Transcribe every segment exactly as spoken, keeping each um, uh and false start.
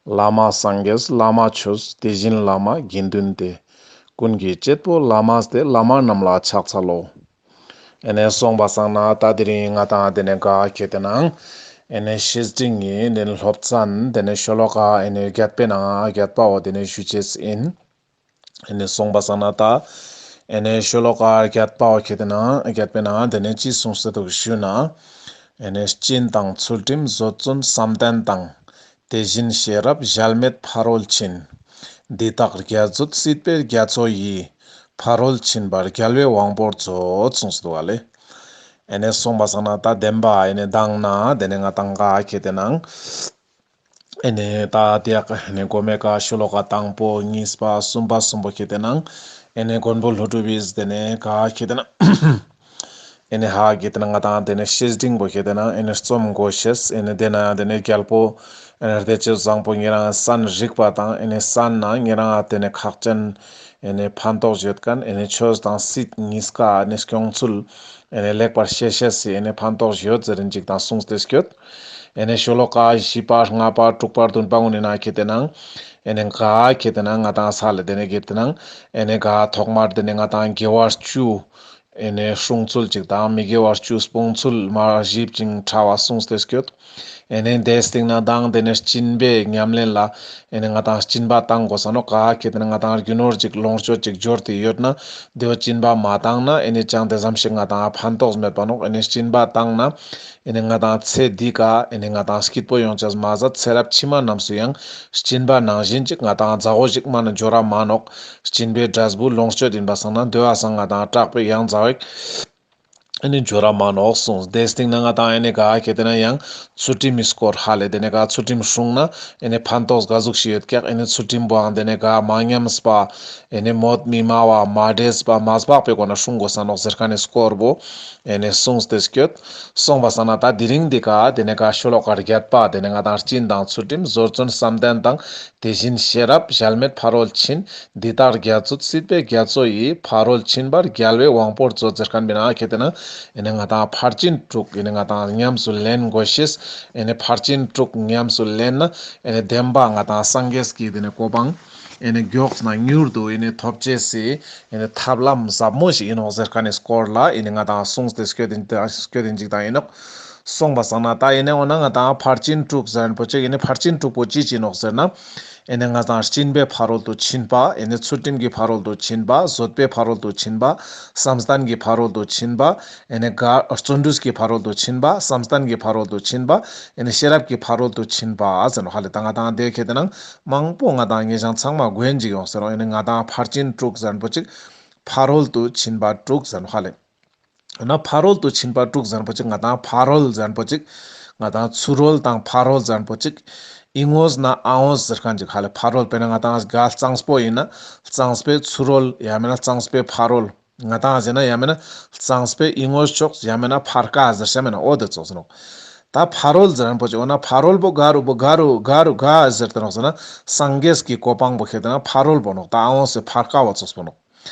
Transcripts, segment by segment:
བླ་མ་སངས་རྒྱས་བླ་མ་ཆོས། དེ་བཞིན་བླ་མ་དགེ་འདུན་ཏེ། ཀུན་གྱི་གཅེས་པོ་བླ་མ་སྟེ། བླ་མ་རྣམས་ལ་ཕྱག་འཚལ་ལོ། ཨེ་ནེ་སོང་པ་སང་ན་ད་དེ་རིང་ང་ཏང་དེ་ནེ་ག་ཁེ་ཏེ་ནང་ཨེ་ནེ་བཤེས་སྤྲིང་གི་དེ་ནེ་སློབ་ཚན་དེ་ནེ་ཤོ་ལོ་ཀ་ཨེ་ནེ་བརྒྱད་པའི་ནང་བརྒྱད་པའོ་དེ་ནེ་ཞུ་ཅེས་ཨིན། ཨེ་ནེ་སོང་པ་སང་ན་ད་ཨེ་ནེ་ཤོ་ལོ་ཀ་བརྒྱད་པའོ་ཁེ་ཏེ་ནང་བརྒྱད་པའི་ནང་དེ་ནེ་ཅི་གསུངས་ཏེ་འདུག་ཞུ་ན། ཨེ་ནེ་སྦྱིན་དང་ཚུལ་ཁྲིམས་བཟོད་བརྩོན་བསམ་གཏན་དང་། དེ་བཞིན་ཤེས་རབ་གཞལ་མེད་ཕ་རོལ་ཕྱིན། འདི་དག་རྒྱ་མཛོད་སྲིད་པའི་རྒྱ་མཚོ་ཡི། ཕ་རོལ་ཕྱིན་པ་རྒྱལ་བའི་དབང་པོར་མཛོད། གསུངས་ཏེ་འདུག་ག་ལེ། ཨེ་ནེ་སོང་པ་སང་ན་ད་བདེན་པ་ཨེ་ནེ་དང་ན་དེ་ནེ་ང་ཏང་ག་ཁེ་ཏེ་ནང་ཨེ་ནེ་ད་དེ་ཡག་ཨེ་ནེ་གོ་མའི་ཀ་ཤོ་ལོ་ཀ་དང་པོ་གཉིས་པ་གསུམ་པ་གསུམ་པོ་ཁེ་ཏེ་ནང་ཨེ་ནེ་མགོན་པོ་ཀླུ་སྒྲུབ་བིས་དེ་ནེ་ག་ཁེ་ཏེ་ནང་ཨེ་ནེ་ཧ་གི་དེ་ནེ་ང་ཏང་དེ་ནེ་བཤེས་སྤྲིང་པོ་ཁེ་ཏེ་ནང་ཨེ་ནེ་རྩོམ་དགོས་ཤེས་ཨེ་ནེ་དེ་ན་དེ་ནེ་རྒྱལ་པོ་ཨེ་ནེ་བདེ་སྤྱོད་བཟང་པོ་ཉེ་རང་གསན་རིག་པ་དང་ཨེ་ནེ་གསན་ན་ཉེ་རང་དེ་ནེ་ཁག་ཅན་ཨེ་ནེ་ཕན་ཐོགས་ཡོད་ཁན་ཨེ་ནེ་ཆོས་དང་སྲིད་གཉིས་ཀ་ཨེ་ནེ་སྐྱོང་ཚུལ་ཨེ་ནེ་ལེགས་པར་ཤེས་ཤེས་སི་ཨེ་ནེ་ཕན་ཐོགས་ཡོད་ཟེར་རིན་ཅིག་དང་གསུངས་ཏེ་སྐྱོད། ཨེ་ནེ་ཤོ་ལོ་ཀ་བཞི་པ་ལྔ་པ་དྲུག་པ་བདུན་པ་གུན་ནི་ནང་ཁེ་ཏེ་ནང་ཨེ་ནེ་ག་ཁེ་ཏེ་ནང་ང་ཏང་ས་ལེ་དེ་ནེ་ཁེ་ཏེ་ནང་ཨེ་ནེ་ག་ཐོག་མར་དེ་ནེ་ང་ཏང་དགེ་བ་བཅུ་ཨེ་ནེ་སྲུང་ཚུལ་ཅིག་དང་མི་དགེ་བ་བཅུ་སྤོང་ཚུལ་མ་ཞིབ་ཅིང་ཕྲ་བ་གསུངས་ཏེ་སྐྱོད། ཨེ་ནེ་དེའི་སྟེང་ན་དང་དེ་ནེ་སྦྱིན་པའི་ཉམས་ལེན་ལ་ཨེ་ནེ་ང་ཏང་སྦྱིན་པ་བཏང་དགོས་ས་ནོག་ག་ཁེ་ཏེ་ནང་ང་ཏང་རྒྱུ་ནོར་ཅིག་ལོངས་སྤྱོད་ཅིག་འབྱོར་ཏེ་ཡོད་ན་དེ་བོ་སྦྱིན་པ་མ་བཏང་ན་ཨེ་ནེ་ཅང་དེ་ཙམ་ཞིག་ང་ཏང་ཕན་ཐོགས་མེད་པ་ནོག་ཨེ་ནེ་སྦྱིན་པ་བཏང་ན་ཨེ་ནེ་ང་ཏང་ཚེ་འདི་ཀ་ཨེ་ནེ་ང་ཏང་སྐྱིད་པོ་ཡོང་ཅེས་མ་ཟད་ཚེ་རབས་ཕྱི་མ་རྣམས་སུ་ཡང་སྦྱིན་པ་ནང་བཞིན་ཅིག་ང་ཏང་མཛའ་བོ་ཞིག་མ་ན་འབྱོར་ར་མ་ནོག་སྦྱིན་པའི་འབྲས་བུ་ལོངས་སྤྱོད་ཡིན་པ་སང་ན་དེ་བ་སང་ང་ཏང་དྲག་པོའི་ཡང་མཛའ་བོ་ཞིག་ཨེ་ནེ་འབྱོར་ར་མ་ནོག་གསུངས། དེའི་སྟེང་ན་ང་ཏང་ཨེ་ནེ་ག་ཁེ་ཏེ་ན་ཡང་ཚུལ་ཁྲིམས་མི་སྐོར་ཧ་ལེ་དེ་ནེ་ག་ཚུལ་ཁྲིམས་སྲུང་ན་ཨེ་ནེ་ཕན་ཐོགས་ག་ཟུག་ཞིག་ཡོད་ཀྱག་ཨེ་ནེ་ཚུལ་ཁྲིམས་པོའང་དེ་ནེ་ག་མ་ཉམས་པ་ཨེ་ནེ་མོད་མི་སྨྲ་བ་མ་འདྲེས་པ་མ་སྦག་པའི་སྒོ་ན་སྲུང་དགོས་ས་ནོག་ཟེར་ཁན་ནི་སྐོར་བོ་ཨེ་ནེ་གསུངས་ཏེ་སྐྱོད། སོང་པ་སང་ན་ད་དེ་རིང་འདི་ཀ་དེ་ནེ་ག་ཤོ་ལོ་ཀ་བརྒྱད་པ་དེ་ནེ་ང་ཏང་སྦྱིན་དང་ཚུལ་ཁྲིམས་བཟོད་བརྩོན་བསམ་གཏན་དང་དེ་བཞིན་ཤེས་རབ་གཞལ་མེད་ཕ་རོལ་ཕྱིན། འདི་དག་རྒྱ་མཛོད་སྲིད་པའི་རྒྱ་མཚོ་ཡི། ཕ་རོལ་ཕྱིན་པ་རྒྱལ་བའི་དབང་པོར་མཛོད། ཟེར་ཁན་པའི་ནང་ཁེ་ཏེ་ན་ཨེ་ནེ་ང་ཏང་ཕར་ཕྱིན་དྲུག་ཨེ་ནེ་ང་ཏང་ཉམས་སུ་ལེན་དགོས་ཤེས་ཨེ་ནེ་ཕར་ཕྱིན་དྲུག་ཉམས་སུ་ལེན་ན་ཨེ་ནེ་བདེན་པ་ང་ཏང་སངས་རྒྱས་ཀྱི་དེ་ནེ་གོ་འཕང་ཨེ་ནེ་མགྱོགས་ན་མྱུར་དུ་ཨེ་ནེ་ཐོབ་ཅེས་སི་ཨེ་ནེ་ཐབས་ལམ་ཟབ་མོ་ཞིག་ཡིན་ནོག་ཟེར་ཁན་ནི་སྐོར་ལ་ཨེ་ནེ་ང་ཏང་གསུངས་ཏེ་སྐྱོད་དེ་སྐྱོད་དེ་ཅིག་དང་ཡིན་ནོག་སོང་པ་སང་ན་ད་ཨེ་ནེ་འོ་ན་ང་ཏང་ཕར་ཕྱིན་དྲུག་ཟེར་ཁན་པོ་ཅིག་ཨེ་ནེ་ཕར་ཕྱིན་དྲུག་པོ་ཅི་ཅི་ནོག་ཟེར་ན། ཨེ་ནེ་ང་ཏང་སྦྱིན་པའི་ཕ་རོལ་ཏུ་ཕྱིན་པ། ཨེ་ནེ་ཚུལ་ཁྲིམས་ཀྱི་ཕ་རོལ་ཏུ་ཕྱིན་པ། བཟོད་པའི་ཕ་རོལ་ཏུ་ཕྱིན་པ། བསམ་གཏན་གྱི་ཕ་རོལ་ཏུ་ཕྱིན་པ། ཨེ་ནེ་ག་བརྩོན་འགྲུས་ཀྱི་ཕ་རོལ་ཏུ་ཕྱིན་པ། བསམ་གཏན་གྱི་ཕ་རོལ་ཏུ་ཕྱིན་པ། ཨེ་ནེ་ཤེས་རབ་ཀྱི་ཕ་རོལ་ཏུ་ཕྱིན་པ་ཟེར་ནོག་ཧ་ལེ། ད་ང་ཏང་དེ་ཁེ་ཏེ་ནང་མང་པོ་ང་ཏང་ངེ་ཞང་ཚང་མ་གོན་ཅིག་ཡོང་ཟེར་ནོག་ཨེ་ནེ་ང་ཏང་ཕར་ཕྱིན་དྲུག་ཟེར་ཁན་པོ་ཅིག་ཕ་རོལ་ཏུ་ཕྱིན་པ་དྲུག་ཟེར་ནོག་ཧ་ལེ། འོ་ན་ཕ་རོལ་ཏུ་ཕྱིན་པ་དྲུག་ཟེར་ཁན་པོ་ཅིག་ང་ཏང་ཕ་རོལ་ཟེར་ཁན་པོ་ཅིག་ང་ཏང་ཚུ་རོལ་དང་ཕ་རོལ་ཟེར་ཁན་པོ་ཅིག་ཨི་ངོས་ན་ཨ་ངོས་ཟེར་ཁན་ཅིག་ཧ་ལེ། ཕ་རོལ་དཔེར་ན་ང་ཏང་ག་གཙང་པོ་ཡིན་ན་གཙང་པོའི་ཚུ་རོལ་ཡང་མེན་ན་གཙང་པོའི་ཕ་རོལ། ང་ཏང་ཟེར་ན་ཡང་མེན་ན་གཙང་པོའི་ཨི་ངོས་ཕྱོགས་ཡང་མེན་ན་ཕར་ཀ་ཟེར་ཤ་མེན་ན་འོ་དེ་ཙོགས་ཟེར་ནོག་ད་ཕ་རོལ་ཟེར་ཁན་པོ་ཅིག་འོ་ན་ཕ་རོལ་པོ་ག་རུ་པོ་ག་རུ་ག་རུ་ག་ཟེར་ཏེ་ནོག་ཟེར་ན་སངས་རྒྱས་ཀྱི་གོ་འཕང་པོ་ཁེ་ཏེ་ན་ཕ་རོལ་པོ་ནོག་ད་ཨ་ངོས་སི་ཕར་ཀ་བོ་ཙོགས་པོ་ནོག་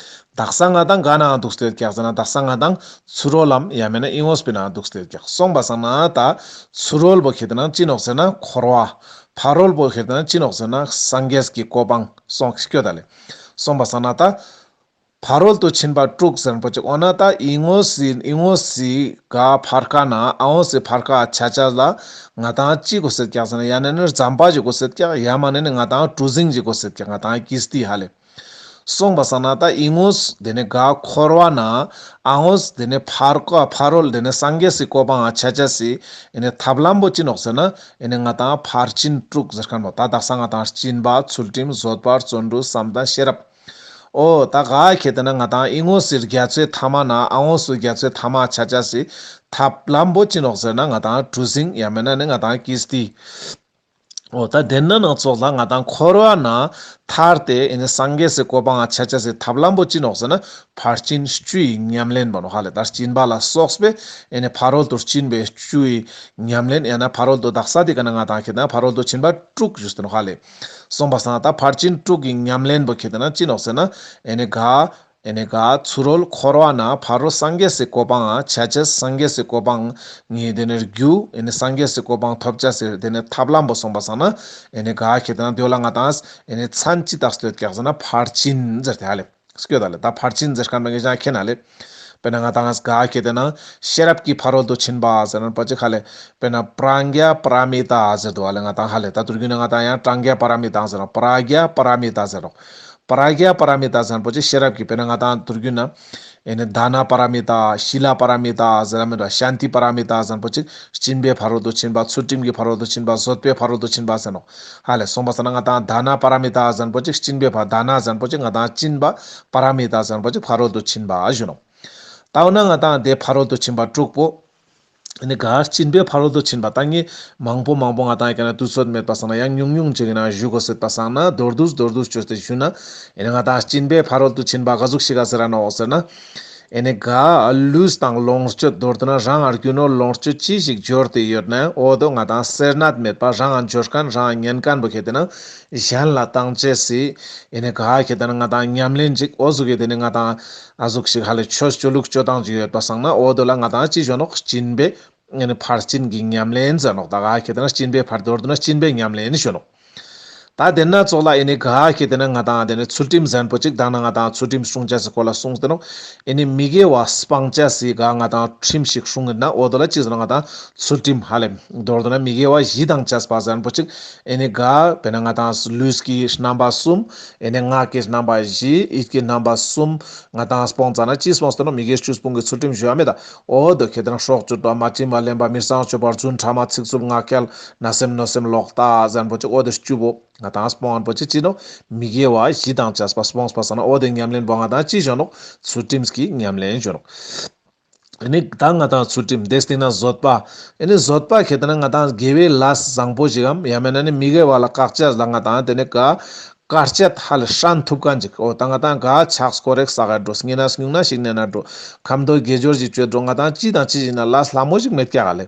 དག་ས་ང་ཏང་ག་ནང་འདུག་སྟེ་ཀྱག་ཟེར་ན་དག་ས་ང་ཏང་ཚུ་རོལ་ལམ་ཡང་མེན་ན་ཨི་ངོས་པའི་ནང་འདུག་སྟེ་ཀྱག་སོང་པ་སང་ན་ད་ཚུ་རོལ་པོ་ཁེ་ཏེ་ན་ཅི་ནོག་ཟེར་ན་འཁོར་བ། ཕ་རོལ་པོ་ཁེ་ཏེ་ན་ཅི་ནོག་ཟེར་ན་སངས་རྒྱས་ཀྱི་གོ་འཕང་སོང་སྐྱོད་ད་ལེ། སོང་པ་སང་ན་ད་ཕ་རོལ་ཏུ་ཕྱིན་པ་དྲུག་ཟེར་ཁན་པོ་ཅིག་འོ་ན་ད་ཨི་ངོས་སི་ཨི་ངོས་སི་ག་ཕར་ཀ་ན་ཨ་ངོས་སི་ཕར་ཀ་ཆ་ཆ་ལ་ང་ཏང་ཅི་དགོས་སེད་ཀྱག་ཟེར་ན་ཡང་ན་ནི་ཟམ་པ་ཅིག་དགོས་སེད་ཀྱག་ཡང་མ་ནི་ནི་ང་ཏང་གྲུ་གཟིངས་ཅིག་དགོས་སེད་ཀྱག་ང་ཏང་ཀིས་ཏི་ཧ་ལེ། སོང་པ་སང་ན་ད་ཨི་ངོས་དེ་ནེ་ག་འཁོར་བ་ན་ཨ་ངོས་དེ་ནེ་ཕར་ཀ་ཕ་རོལ་དེ་ནེ་སངས་རྒྱས་སི་གོ་འཕང་ང་ཆ་ཆ་སི་ཨེ་ནེ་ཐབས་ལམ་པོ་ཅི་ནོག་ཟེར་ན་ཨེ་ནེ་ང་ཏང་ཕར་ཕྱིན་དྲུག་ཟེར་ཁན་པོ་ད་དག་ས་ང་ཏང་སྦྱིན་པ་ཚུལ་ཁྲིམས་བཟོད་པ་བརྩོན་འགྲུས་བསམ་གཏན་ཤེས་རབ། འོ་ད་ག་ཁེ་ཏེ་ན་ང་ཏང་ཨི་ངོས་སི་རྒྱ་མཚོའི་མཐའ་མ་ན་ཨ་ངོས་སི་རྒྱ་མཚོའི་མཐའ་མ་ཆ་ཆ་སི་ཐབས་ལམ་པོ་ཅི་ནོག་ཟེར་ན་ང་ཏང་གྲུ་གཟིངས་ཡང་མེན་ན་ནི་ང་ཏང་ཀིས་ཏི། འོ་ད་དེ་ན་ནང་ཙོགས་ལ་ང་ཏང་འཁོར་བ་ན་ཐར་ཏེ་ཨེ་ནེ་སངས་རྒྱས་སི་གོ་འཕང་ང་ཆ་ཆ་སི་ཐབས་ལམ་པོ་ཅི་ནོག་ཟེར་ན་ཕར་ཕྱིན་བཅུའི་ཉམས་ལེན་པོ་ནོག་ཧ་ལེ། ད་སྦྱིན་པ་ལ་སོགས་པའི་ཨེ་ནེ་ཕ་རོལ་ཏུ་ཕྱིན་པའི་བཅུའི་ཉམས་ལེན་ཡང་ན་ཕ་རོལ་ཏུ་དག་ས་དེ་ཀ་ན་ང་ཏང་ཁེ་ཏེ་ན་ཕ་རོལ་ཏུ་ཕྱིན་པ་དྲུག་ཞུས་ཏེ་ནོག་ཧ་ལེ། སོང་པ་སང་ད་ཕར་ཕྱིན་དྲུག་གི་ཉམས་ལེན་པོ་ཁེ་ཏེ་ན་ཅི་ནོག་ཟེར་ན་ཨེ་ནེ་ག་ ཨེ་ནི་ག་ཚུར་རོལ་འཁོར་བ་ན་ཕ་རོལ་སངས་རྒྱས་སི་གོ་འཕང་ཆ་ཅེས་སངས་རྒྱས་སི་གོ་འཕང་ངི་དེ་ནི་རྒྱུ་ཨེ་ནི་སངས་རྒྱས་སི་གོ་འཕང་ཐོབ་ཅེས་སི་དེ་ནི་ཐབས་ལམ་པོ་སོང་པ་སང་ན་ཨེ་ནི་ག་ཁེ་ཏེ་ན་དེ་ལ་ང་ཏང་ཨེ་ནི་མཚན་ཅི་བཏགས་ཏེ་ཡོད་ཀྱག་ཟེར་ན་ཕར་ཕྱིན་ཟེར་ཏེ་ཧ་ལེ། སྐྱོད་ད་ལེ། ད་ཕར་ཕྱིན་ཟེར་མཁན་པོ་ངེད་ཅག་མཁྱེན་ན་ལེ། དཔེར་ན་ང་ཏང་ག་ཁེ་ཏེ་ན་ཤེས་རབ་ཀྱི་ཕ་རོལ་ཏུ་ཕྱིན་པ་ཟེར་ན་པོ་ཅིག་ཧ་ལེ། དཔེར་ན་པྲཛྙཱ་པཱ་ར་མི་ཏཱ་ཟེར་དུག་ཧ་ལེ། ང་ཏང་ཧ་ལེ་ད་དུས་རྒྱུན་ན་ང་ཏང་ཡང་པྲཛྙཱ་པཱ་ར་མི་ཏཱ་ཟེར་རོ། པྲཛྙཱ་པཱ་ར་མི་ཏཱ་ཟེར་རོ། པྲཛྙཱ་པཱ་ར་མི་ཏཱ་ཟེར་ན་པོ་ཅིག་ཤེས་རབ་ཀྱི་དཔེར་ན་ང་ཏང་དུས་རྒྱུན་ན་ཨེ་ནི་དཱ་ན་པཱ་ར་མི་ཏཱ་ཤི་ལ་པཱ་ར་མི་ཏཱ་ཟེར་ར་མི་འདུག་ཤཱན་ཏི་པཱ་ར་མི་ཏཱ་ཟེར་ན་པོ་ཅིག་སྦྱིན་པའི་ཕ་རོལ་ཏུ་ཕྱིན་པ། ཚུལ་ཁྲིམས་ཀྱི་ཕ་རོལ་ཏུ་ཕྱིན་པ། བཟོད་པའི་ཕ་རོལ་ཏུ་ཕྱིན་པ་ཟེར་ནོག་ཧ་ལེ། སོང་པ་སང་ན་ང་ཏང་དཱ་ན་པཱ་ར་མི་ཏཱ་ཟེར་ན་པོ་ཅིག་སྦྱིན་པའི་ཕ་དཱ་ན་ཟེར་ན་པོ་ཅིག་ང་ཏང་སྦྱིན་པ། པཱ་ར་མི་ཏཱ་ཟེར་ན་པོ་ཅིག་ཕ་རོལ་ཏུ་ཕྱིན་པ་ཞུ་ནོག་ད་འོ་ན་ང་ཏང་དེ་ཕ་རོལ་ཏུ་ཕྱིན་པ་དྲུག་པོ། ཨེ་ནི་ག་སྦྱིན་པའི་ཕ་རོལ་ཏུ་ཕྱིན་པ་ད་ངས་མང་པོ་མང་པོ་ང་ཏང་ཡ་ག་ན་དུས་ཚོད་མེད་པ་སང་ན་ཡང་ཉུང་ཉུང་ཅིག་ཡིན་ན་ཞུ་དགོས་སྲིད་པ་སང་ན་མདོར་བསྡུས་མདོར་བསྡུས་བཅོས་ཏེ་ཞུ་ན། ཨེ་ནི་ང་ཏང་སྦྱིན་པའི་ཕ་རོལ་ཏུ་ཕྱིན་པ་ག་ཟུག་ཞིག་ག་ཟེར་ར་ནོག་ཟེར་ན། ཨེ་ནི་ག་ལུས་དང་ལོངས་སྤྱོད་མདོར་བསྡུ་ན་རང་ང་རྒྱུ་ནོར་ལོངས་སྤྱོད་ཅི་ཞིག་འབྱོར་ཏེ་ཡོད་ན་འོ་དོ་ང་ཏང་སེར་སྣ་མེད་པ་རང་ང་འབྱོར་མཁན་རང་ང་ཉན་མཁན་པོ་ཁེ་ཏེ་ན་གཞན་ལ་བཏང་ཅེས་སི་ཨེ་ནི་ག་ཁེ་ཏེ་ན་ང་ཏང་ཉམས་ལེན་ཅིག་འོ་ཟུག་གི་དེ་ནི་ང་ཏང་ཨ་ཟུག་ཞིག་ཧ་ལེ་ཆོས་སྤྱོད་ལུགས་སྤྱོད་སྟངས་ཅིག་ཡོད་པ་སང་ན་འོ་དོ་ལ་ང་ཏང་ཅི་ཞུ་ནོག་སྦྱིན་པའི་ཨེ་ནི་ཕར་ཕྱིན་གྱི་ཉམས་ལེན་ཟེར་ནོག་ད་ག་ཁེ་ཏེ་ན་སྦྱིན་པའི་ཕར་མདོར་བསྡུ་ན་སྦྱིན་པའི་ཉམས་ལེན་ཞུ་ནོག་ད་དེ་ན་ཙོགས་ལ་ཨེ་ནི་ག་ཁེ་ཏེ་ན་ང་ཏང་དེ་ནི་ཚུལ་ཁྲིམས་ཟེར་ན་པོ་ཅིག་ད་ན་ང་ཏང་ཚུལ་ཁྲིམས་སྲུང་ཅེས་སི་སྐོར་ལ་གསུངས་ཏེ་ནོག་ཨེ་ནི་མི་དགེ་བ་སྤང་ཅེས་སི་ག་ང་ཏང་ཁྲིམས་ཤིག་སྲུང་ཡིན་ན་འོ་དོ་ལ་ཅི་ཟེར་ན་ང་ཏང་ཚུལ་ཁྲིམས་ཧ་ལེ། མདོར་བསྡུ་ན་མི་དགེ་བ་བཞི་དང་བཅས་པ་ཟེར་ན་པོ་ཅིག་ཨེ་ནི་ག་དཔེར་ན་ང་ཏང་ལུས་ཀྱི་རྣམ་པ་གསུམ། ཨེ་ནི་ངག་གི་རྣམ་པ་བཞི། ཡིད་ཀྱི་རྣམ་པ་གསུམ། ང་ཏང་སྤོང་ཙ་ན་ཅི་སྤོངས་ཏེ་ནོག་མི་དགེ་བཅུ་སྤོང་གི་ཚུལ་ཁྲིམས་ཞུ་བ་མེད་ད། འོ་དོ་ཁེ་ཏེ་ན་སྲོག་གཅོད་པ། མ་བྱིན་པ་ལེན་པ། མི་ཚངས་སྤྱོད་པ། རྫུན་ཕྲ་མ། ཚིག་རྩུབ། ངག་འཁྱལ། བརྣབ་སེམས་གནོད་སེམས། ལོག་ལྟ་ཟེར་ན་པོ་ཅིག་འོ་དོ་བཅུ་པོ་ང་ཏང་སྤོང་ཨན་པོ་ཅིག་ཅི་ནོག་མི་དགེ་བ་བཞི་དང་བཅས་པ་སྤོངས་པ་སང་ན་འོ་དོ་ཉམས་ལེན་པོ་ང་ཏང་ཅི་ཞུ་ནོག་ཚུལ་ཁྲིམས་ཀྱི་ཉམས་ལེན་ཞུ་ནོག་ཨེ་ནི་ད་ང་ཏང་ཚུལ་ཁྲིམས་དེ་སྟེང་ན་བཟོད་པ། ཨེ་ནི་བཟོད་པ་ཁེ་ཏེ་ན་ང་ཏང་དགེ་བའི་ལས་བཟང་པོ་ཞིག་གམ་ཡང་མེད་ན་ནི་མི་དགེ་བ་ལ་བཀག་ཅེས་ལ་ང་ཏང་དེ་ནི་ག་དཀའ་སྤྱད་ཧ་ལས་སྲན་ཐུབ་མཁན་ཅིག་འོ་ད་ང་ཏང་ག་ཕྱག་སྐོར་རེ་བསགས་འགྲོ། སྙུང་གནས་སྙུང་གནས་ཤིག་ནན་འགྲོ། ཁ་འདོན་དགེ་སྦྱོར་ཞིག་བཅོས་འགྲོ། ང་ཏང་ཅི་དང་ཅི་ཞིག་ན་ལས་སླ་མོ་ཞིག་མེད་ཀྱག་ཧ་ལས།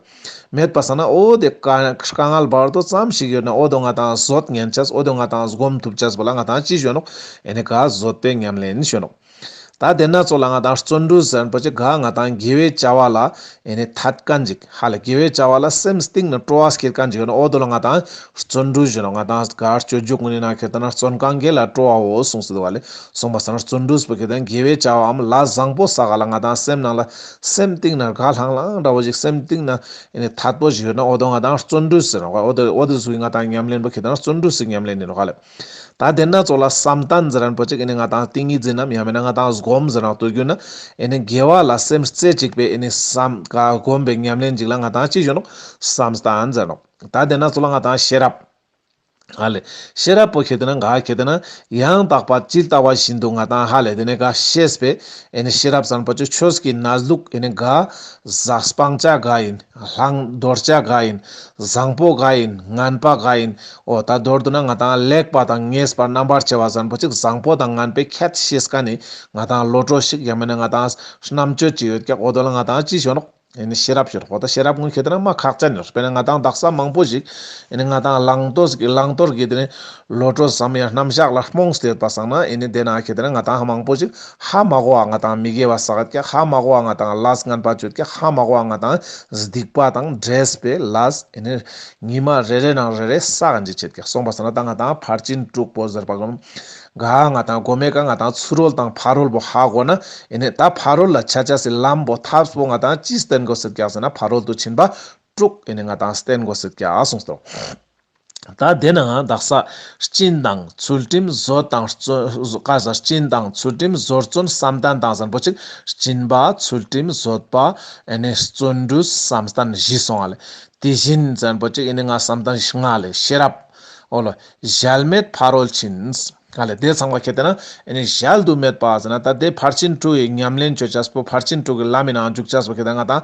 མེད་པ་སང་ན་འོ་དེ་དཀའ་དཀའ་ངལ་བར་དོ་ཙམ་ཞིག་ཡོད་ན་འོ་དོ་ང་ཏང་བཟོད་ཉན་ཅེས་འོ་དོ་ང་ཏང་སྒོམ་ཐུབ་ཅེས་པོ་ལ་ང་ཏང་ཅི་ཞུ་ནོག་ཨེ་ནི་ག་བཟོད་པའི་ཉམས་ལེན་ཞུ་ནོག་ད་དེ་ན་ཙོགས་ལ་ང་ཏང་བརྩོན་འགྲུས་ཟེར་ན་པོ་ཅིག་ག་ང་ཏང་དགེ་བའི་བྱ་བ་ལ་ཨེ་ནི་ཐད་མཁན་ཅིག་ཧ་ལས་དགེ་བའི་བྱ་བ་ལ་སེམས་གཏིང་ན་སྤྲོ་བ་སྐྱེ་མཁན་ཅིག་ཡོད་ན་འོ་དོ་ལ་ང་ཏང་བརྩོན་འགྲུས་ཞུ་ནོག་ང་ཏང་ག་སྤྱོད་འཇུག་གུན་ནི་ནང་ཁེ་ཏེ་ན་བརྩོན་གང་དགེ་ལ་སྤྲོ་བའོ་གསུངས་སྲིད་པ་ལས་གསུངས་པ་སང་ན་བརྩོན་འགྲུས་པོ་ཁེ་ཏེ་ན་དགེ་བའི་བྱ་བའམ་ལས་བཟང་པོ་བསགས་ལ་ང་ཏང་སེམས་ནང་ལ་སེམས་གཏིང་ན་ག་ལྷང་ལྷང་འདྲ་བོ་ཞིག་སེམས་གཏིང་ན་ཨེ་ནི་ཐད་པོ་ཞིག་ཡོད་ན་འོ་དོ་ང་ཏང་བརྩོན་འགྲུས་ཟེར་ནོག་འོ་དོ་འོ་དོ་ཟུག་གི་ང་ཏང་ཉམས་ལེན་པོ་ཁེ་ཏེ་ན་བརྩོན་འགྲུས་སི་ཉམས་ལེན་ཡིན་ནོག་ཧ་ལས། ད་དེ་ན་ཙོགས་ལ་བསམ་གཏན་ཟེར་ན་པོ་ཅིག་ཨེ་ནི་ང་ཏང་ཏིང་ངེ་འཛིན་ནམ་ཡང་མེད་ན་ང་ཏང་སྒོམ་ཟེར་ན་དུས་རྒྱུན་ན་ཨེ་ནི་དགེ་བ་ལ་སེམས་རྩེ་གཅིག་པའི་ཨེ་ནི་བསམ་ག་སྒོམ་པའི་ཉམས་ལེན་ཅིག་ལ་ང་ཏང་ཅི་ཞུ་ནོག་བསམ་གཏན་ཟེར་ནོག་ད་དེ་ན་ཙོགས་ལ་ང་ཏང་ཤེས་རབ། ཧ་ལས། ཤེས་རབ་པོ་ཁེ་ཏེ་ན་ག་ཁེ་ཏེ་ན་ཡང་དག་པ་ཇི་ལྟ་བ་བཞིན་དུ་ང་ཏང་ཧ་ལས་དེ་ནི་ག་ཤེས་པའི་ཨེ་ནི་ཤེས་རབ་ཟེར་ན་པོ་ཅིག་ཆོས་ཀྱི་གནས་ལུགས་ཨེ་ནི་ག་ཟག་སྤང་བྱ་ག་ཡིན། བླང་དོར་བྱ་ག་ཡིན། བཟང་པོ་ག་ཡིན། ངན་པ་ག་ཡིན། འོ་ད་མདོར་བསྡུ་ན་ང་ཏང་ལེགས་པ་དང་ཉེས་པ་རྣམ་པར་ཕྱེ་བ་ཟེར་ན་པོ་ཅིག་བཟང་པོ་དང་ངན་པའི་ཁྱད་ཤེས་མཁན་ནི་ང་ཏང་བློ་གྲོས་ཤིག་ཡང་མེད་ན་ང་ཏང་རྣམ་དཔྱོད་ཅིག་ཡོད་ཀྱག་འོ་དོ་ལ་ང་ཏང་ཅི་ཞུ་ནོག་ཨེ་ནི་ཤེས་རབ་ཞུ་ནོག་འོ་ད་ཤེས་རབ་ངོ་ཁེ་ཏེ་ན་མ་ཁག་ཅན་ཡོད། དཔེར་ན་ང་ཏང་དག་ས་མང་པོ་ཞིག་ཨེ་ནི་ང་ཏང་བླང་དོར་བླང་དོར་གྱི་དེ་ནི་བློ་གྲོས་སམ་ཡང་རྣམ་གཞག་ལ་རྨོངས་ཏེ་ཡོད་པ་སང་ན་ཨེ་ནི་དེ་ན་ཁེ་ཏེ་ན་ང་ཏང་མང་པོ་ཞིག་ཧ་མ་གོ་བ་ང་ཏང་མི་དགེ་བ་བསགས་ཀྱག་ཧ་མ་གོ་བ་ང་ཏང་ལས་ངན་པ་སྤྱོད་ཀྱག་ཧ་མ་གོ་བ་ང་ཏང་སྡིག་པ་དང་འདྲེས་པའི་ལས་ཨེ་ནི་ཉི་མ་རེ་རེ་ནང་རེ་རེ་བསགས་ཀྱི་ཆེད་ཀྱག་སོང་པ་སང་ན་ད་ང་ཏང་ཕར་ཕྱིན་དྲུག་པོ་ཟེར་བ་གམ་ག་ང་ཏང་གོ་མེ་ཀ་ང་ཏང་ཚུར་རོལ་དང་ཕ་རོལ་པོ་ཧ་གོ་ན་ཨེ་ནི་ད་ཕ་རོལ་ལ་ཆ་ཅེས་སི་ལམ་པོ་ཐབས་པོ་ང་ཏང་ཅི་བསྟེན་དགོས་སེད་ཀྱག་ཟེར་ན་ཕ་རོལ་ཏུ་ཕྱིན་པ་དྲུག་ཨེ་ནི་ང་ཏང་བསྟེན་དགོས་སེད་ཀྱག་གསུངས་སོ། ད་དེ་ན་དག་ས་སྦྱིན་དང་ཚུལ་ཁྲིམས་བཟོད་དང་བརྩོན་ག་ས་སྦྱིན་དང་ཚུལ་ཁྲིམས་བཟོད་བརྩོན་བསམ་གཏན་དང་ཟེར་ན་པོ་ཅིག་སྦྱིན་པ་ཚུལ་ཁྲིམས་བཟོད་པ་ཨེ་ནི་བརྩོན་འགྲུས་བསམ་གཏན་བཞི་སོང་ང་ལེ། དེ་བཞིན་ཟེར་ན་པོ་ཅིག་ཨེ་ནི་ང་བསམ་གཏན་ལྔ་ལེ། ཤེས་རབ། འོ་ལོ། གཞལ་མེད་ཕ་རོལ་ཕྱིན། ཧ་ལས་དེ་ཚང་མ་ཁེ་ཏེ་ན་ཨེ་ནི་གཞལ་དུ་མེད་པ་ཟེར་ན་ད་དེ་ཕར་ཕྱིན་དྲུག་གི་ཉམས་ལེན་བཅོ་ཅེས་པོ་ཕར་ཕྱིན་དྲུག་གི་ལམ་མི་ནང་འཇུག་ཅེས་པོ་ཁེ་ཏེ་ན་ང་ཏང་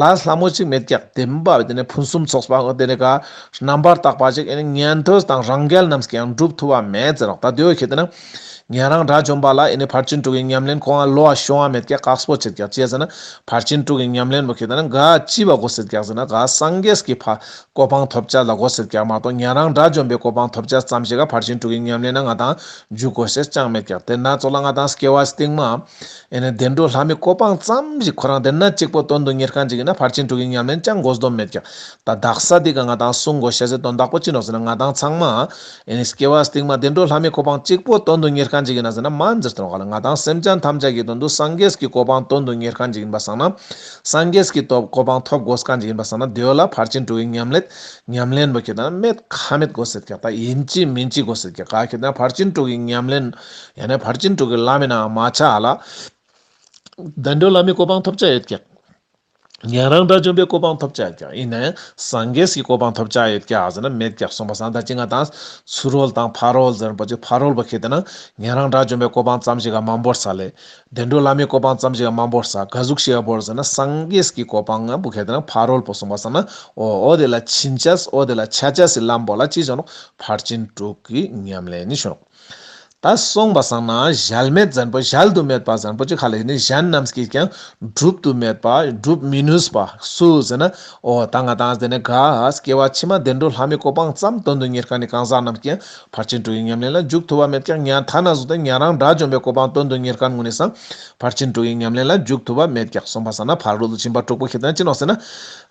ལས་སླ་མོ་ཅིག་མེད་ཀྱག་དེ་འབའ་དེ་ནི་ཕུན་སུམ་ཚོགས་པ་དེ་ནི་ག་རྣམ་པར་དག་པ་ཅིག་ཨེ་ནི་ཉན་ཐོས་དང་རང་རྒྱལ་རྣམས་ཀྱིས་ཡང་འགྲུབ་ཐུབ་པ་མེད་ཟེར་རོག་ད་དེ་བོ་ཁེ་ཏེ་ན་ ཉན་རང་དགྲ་བཅོམ་པ་ལ་ཨེ་ནི་ཕར་ཕྱིན་དྲུག་གི་ཉམས་ལེན་ཁོང་ལ་ལོ་བ་ཤོང་བ་མེད་ཀྱག་དཀགས་པོ་ཆེད་ཀྱག་ཅི་ཟེར་ན་ཕར་ཕྱིན་དྲུག་གི་ཉམས་ལེན་པོ་ཁེ་ཏེ་ན་ག་ཅི་བ་དགོས་སེད་ཀྱག་ཟེར་ན་ག་སངས་རྒྱས་ཀྱི་ཕ་གོ་འཕང་ཐོབ་ཅེས་ལ་དགོས་སེད་ཀྱག་མ་གཏོགས་ཉན་རང་དགྲ་བཅོམ་པའི་གོ་འཕང་ཐོབ་ཅེས་ཙམ་ཞིག་ག་ཕར་ཕྱིན་དྲུག་གི་ཉམས་ལེན་ན་ང་དང་འཇུག་དགོས་ཤེས་ཅང་མེད་ཀྱག་དེ་ན་ཚོགས་ལ་ང་དང་སྐྱེ་བ་སྟིང་མ་ཨེ་ནི་བདེ་འགྲོ་ལྷ་མིའི་གོ་འཕང་ཙམ་ཞིག་ཁོ་རང་དེ་ན་གཅིག་པོ་དོན་དུ་གཉེར་མཁན་ཅིག་ཡིན་ན་ཕར་ཕྱིན་དྲུག་གི་ཉམས་ལེན་ཅང་དགོས་དོན་མེད་ཀྱག་ད་དག་ས་འདི་ག་ང་དང་གསུང་དགོས་ཤེས་སི་དོན་དག་པོ་ཅི་ནོག་ཟེར་ན་ང་དང་ཚང་མ་ཨེ་ནི་སྐྱེ་བ་སྟིང་མ་བདེ་འགྲོ་ལྷ་མིའི་གོ་འཕང་གཅིག་པོ་དོན་དུ་གཉེར་མཁན་ཅིག་ཡིན་ན་ཟེར་ན་མན་ཟེར་དོན་ག་ལ་ང་དང་སེམས་ཅན་ཐམས་ཅད་ཀྱི་དོན་དུ་སངས་རྒྱས་ཀྱི་གོ་འཕང་དོན་དུ་གཉེར་མཁན་ཅིག་ཡིན་པ་སང་ན་སངས་རྒྱས་ཀྱི་གོ་འཕང་ཐོབ་དགོས་མཁན་ཅིག་ཡིན་པ་སང་ན་དེ་ལ་ཕར་ཕྱིན་དྲུག་གི་ཉམས་ལེན་ཉམས་ལེན་པོ་ཁེ་ཏེ་ན་མེད་ཁ་མེད་དགོས་སེད་ཀྱག་ད་ཡིན་ཅི་མིན་ཅི་དགོས་སེད་ཀྱག་ག་ཁེ་ཏེ་ན་ཕར་ཕྱིན་དྲུག་གི་ཉམས་ལེན་ཡང་ན་ཕར་ཕྱིན་དྲུག་གི་ལམ་མི་ནང་མ་ཆ་ལ་བདེ་འགྲོ་ལྷ་མིའི་གོ་འཕང་ཐོབ་ཅེས་ཡོད་ཀྱག་ཉན་རང་དགྲ་བཅོམ་པའི་གོ་འཕང་ཐོབ་ཅེས་ཡོད་ཀྱག་ཡིན་ནའང་སངས་རྒྱས་ཀྱི་གོ་འཕང་ཐོབ་ཅེས་ཡོད་ཀྱག་ཟེར་ན་མེད་ཀྱག་སོང་པ་སང་ད་ཅི་ང་དང་ཚུ་རོལ་དང་ཕ་རོལ་ཟེར་པོ་ཅིག་ཕ་རོལ་པོ་ཁེ་ཏེ་ན་ཉན་རང་དགྲ་བཅོམ་པའི་གོ་འཕང་ཙམ་ཞིག་ག་མ་བོར་ས་ལེ། བདེ་འགྲོ་ལྷ་མིའི་གོ་འཕང་ཙམ་ཞིག་ག་མ་བོར་ས་ག་ཟུག་ཞིག་ག་བོར་ཟེར་ན་སངས་རྒྱས་ཀྱི་གོ་འཕང་ང་བོ་ཁེ་ཏེ་ན་ཕ་རོལ་པོ་སོང་པ་སང་ན་འོ་འོ་དེ་ལ་ཕྱིན་ཅེས་འོ་དེ་ལ་ཆ་ཅེས་སི་ལམ་པོ་ལ་ཅི་ཞུ་ནོག་ཕར་ཕྱིན་དྲུག་གི་ཉམས་ལེན་ནི་ཞུ་ནོག་ད་སོང་པ་སང་ན་གཞལ་མེད་ཟེར་པོ་གཞལ་དུ་མེད་པ་ཟེར་པོ་ཅིག་ཧ་ལེ་ནི་གཞན་རྣམས་ཀྱིས་ཀྱང་སྒྲུབ་ཏུ་མེད་པ་སྒྲུབ་མི་ནུས་པ་སུ་ཟེར་ན་འོ་ད་ང་དང་དེ་ནི་ག་སྐྱེ་བ་ཕྱི་མ་བདེ་འགྲོ་ལྷ་མིའི་གོ་འཕང་ཙམ་དོན་དུ་གཉེར་མཁན་ནི་གང་ཟག་རྣམས་ཀྱང་ཕར་ཕྱིན་དྲུག་གི་ཉམས་ལེན་ལ་འཇུག་ཐུབ་པ་མེད་ཀྱག་ཉན་ཐ་ན་གཟུགས་དེ་ཉན་རང་དགྲ་བཅོམ་པའི་གོ་འཕང་དོན་དུ་གཉེར་མཁན་ངུ་ནི་སང་ཕར་ཕྱིན་དྲུག་གི་ཉམས་ལེན་ལ་འཇུག་ཐུབ་པ་མེད་ཀྱག་སོང་པ་སང་ན་ཕ་རོལ་ཏུ་ཕྱིན་པ་དྲུག་པོ་ཁེ་ཏེ་ན་ཅི་ནོག་ཟེར་ན་